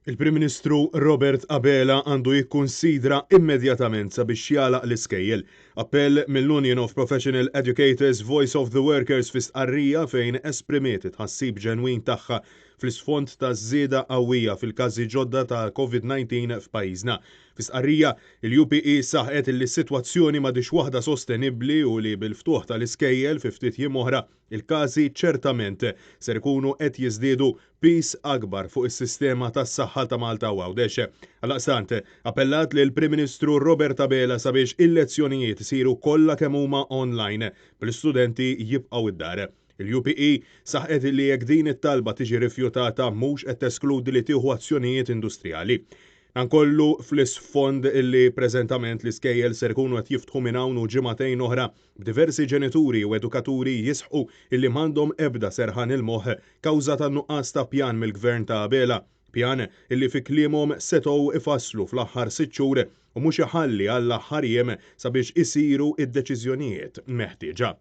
Il-Prim Ministru Robert Abela għandu jikkunsidra immedjatament sabiex jagħlaq l-iskejjel. Appell mill-Union of Professional Educators Voice of the Workers fi stqarrija fejn esprimiet it-tħassib ġenwin tagħha fl-isfond ta' żieda qawwija fil-każi ġodda ta' Covid-19 f'pajjiżna. Fi stqarrija, il-UPE saħqet li s-sitwazzjoni m'għadhiex waħda sostenibbli u li bil-ftuħ tal-iskejjel fi ftit jiem oħra, il-każi ċertament ser ikunu qed jiżdiedu piż akbar fuq is-sistema tas-saħħa ta' Malta u Għawdex. Għaldaqstant, appellat lill-Prim Ministru Robert Abela sabiex il-lezzjonijiet isiru kollha kemm huma online, bl-istudenti jibqgħu d-dar. Il-UPE saħqet li jekk din it-talba tiġi rifjutata mhux qed teskludi li tieħu azzjonijiet industrijali. Dan kollu fl-isfond li preżentament l-iskejjel ser ikunu qed jiftħu minn hawn u ġimagħtejn oħra b'diversi ġenituri u edukaturi jisħqu illi m'għandhom ebda serħan il-moħħ kawża tan-nuqqas ta' pjan mill-Gvern ta' Abela, pjan illi fi kliemhom setgħu ifasslu fl-aħħar sitt xhur u mhux iħalli għall-aħħar jiem sabiex isiru d-deċiżjonijiet meħtieġa.